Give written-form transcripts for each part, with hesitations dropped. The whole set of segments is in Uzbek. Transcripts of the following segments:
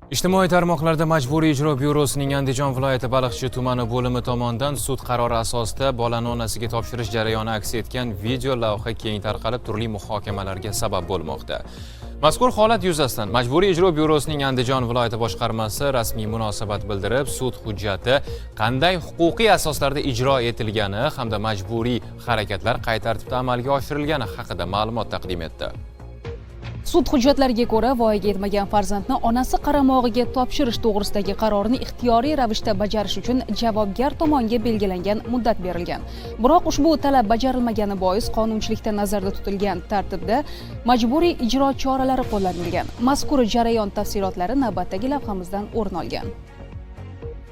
Ijtimoiy tarmoqlarda Majburiy ijro byurosining Andijon viloyati Baliqchi tumani bo'limi tomonidan sud qarori asosida bolani onasiga topshirish jarayoni aks etgan video lavha keng tarqalib, turli muhokamalarga sabab bo'lmoqda. Mazkur holat yuzasidan Majburiy ijro byurosining Andijon viloyati boshqarmasi rasmiy munosabat bildirib, sud hujjati qanday huquqiy asoslarda ijro etilgani hamda majburiy harakatlar qay tartibda amalga oshirilgani haqida ma'lumot taqdim etdi. Sud hujjatlariga ko'ra, voyaga yetmagan farzandni onasi qaramog'iga topshirish to'g'risidagi qarorni ixtiyoriy ravishda bajarish uchun javobgar tomonga belgilangan muddat berilgan. Biroq ushbu talab bajarilmagani bois qonunchilikda nazarda tutilgan tartibda majburiy ijro choralari qo'llanilgan. Mazkur jarayon tafsilotlari navbatdagi lavhamizdan o'rin olgan.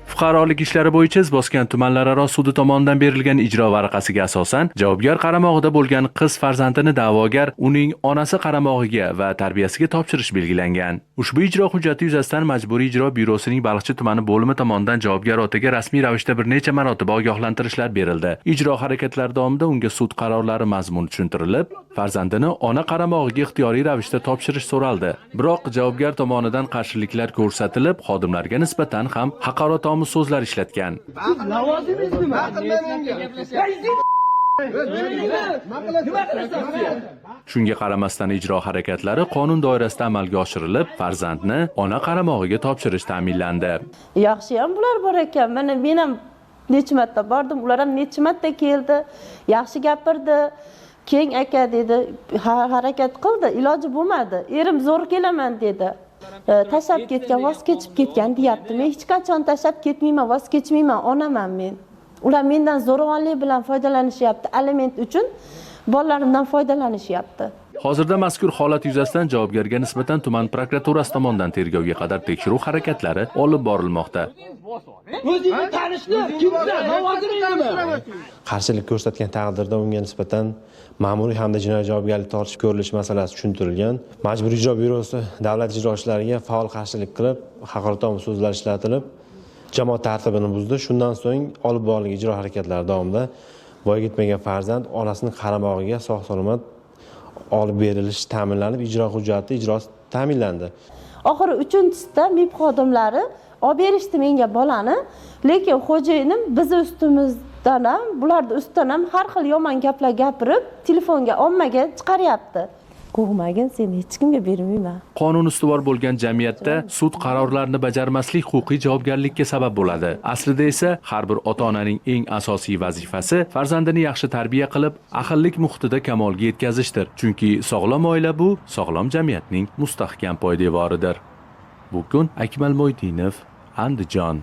Fuqarolik ishlari bo'yicha Izboskan tumanlararo sudi tomonidan berilgan ijro varaqasiga asosan javobgar qaramog'ida bo'lgan qiz farzandini da'vogar uning onasi qaramog'iga va tarbiyasiga topshirish belgilangan. Ushbu ijro hujjati yuzasidan Majburiy ijro byurosining Baliqchi tumani bo'limi tomonidan javobgar otaga rasmiy ravishda bir necha marotaba ogohlantirishlar berildi. Ijro harakatlari davomida unga sud qarorlari mazmuni tushuntirilib, farzandini ona qaramog'iga ixtiyoriy ravishda topshirish so'raldi. Biroq javobgar tomonidan qarshiliklar ko'rsatilib, xodimlarga nisbatan ham haqoratomuz so'zlar ishlatgan. Lavozimingiz nima? Nima qilasan? Shunga qaramasdan ijro harakatlari qonun doirasida amalga oshirilib, farzandni ona qaramog'iga topshirish ta'minlandi. Yaxshiyam bular bor ekan. Mana men ham necha marta bordim, ular ham necha marta keldi, yaxshi gapirdi. Keng aka dedi, harakat qildi, iloji bo'lmadi. Erim zo'r kelaman dedi. Tashlab ketgan, voz kechib ketgan deyapti. Men hech qachon tashlab ketmayman, voz kechmayman, onaman men. Ular mendan zo'ravonlik bilan foydalanishyapti, aliment uchun bolalarimdan foydalanishyapti. Hozirda mazkur holat yuzasidan javobgarga nisbatan tuman prokuraturasi tomonidan tergovga qadar tekshiruv harakatlari olib borilmoqda. O'zingni tanishtir. Kimsan? Lavoziming nima? Qarshilik ko'rsatgan taqdirda unga nisbatan ma'muriy hamda jinoiy javobgarlik tortishib ko'rilishi masalasi tushuntirilgan. Majburiy ijro byurosi davlat ijrochilariga faol qarshilik qilib, haqoratomuz so'zlar ishlatilib, jamoat tartibini buzdi. Shundan so'ng olib borilgan ijro harakatlari davomida voyaga yetmagan farzand onasining qaramog'iga sog' salomat olib berilishi ta'minlanib, ijro hujjati ijrosi ta'minlandi. Oxiri uchinchisida MIB xodimlari olib berishdi menga bolani, lekin xo'jayinim bizni ustimizdan ham, bularni ustidan ham har xil yomon gaplar gapirib, telefonga, ommaga chiqaryapti. Ko'rmagin, seni hech kimga bermayman. Qonun ustuvor bo'lgan jamiyatda sud qarorlarini bajarmaslik huquqiy javobgarlikka sabab bo'ladi. Aslida esa har bir ota-onaning eng asosiy vazifasi farzandini yaxshi tarbiya qilib, ahillik muhitida kamolga yetkazishdir. Chunki sog'lom oila bu sog'lom jamiyatning mustahkam poydevoridir. Bu kun Akmal Mo'ydinov, Andijon.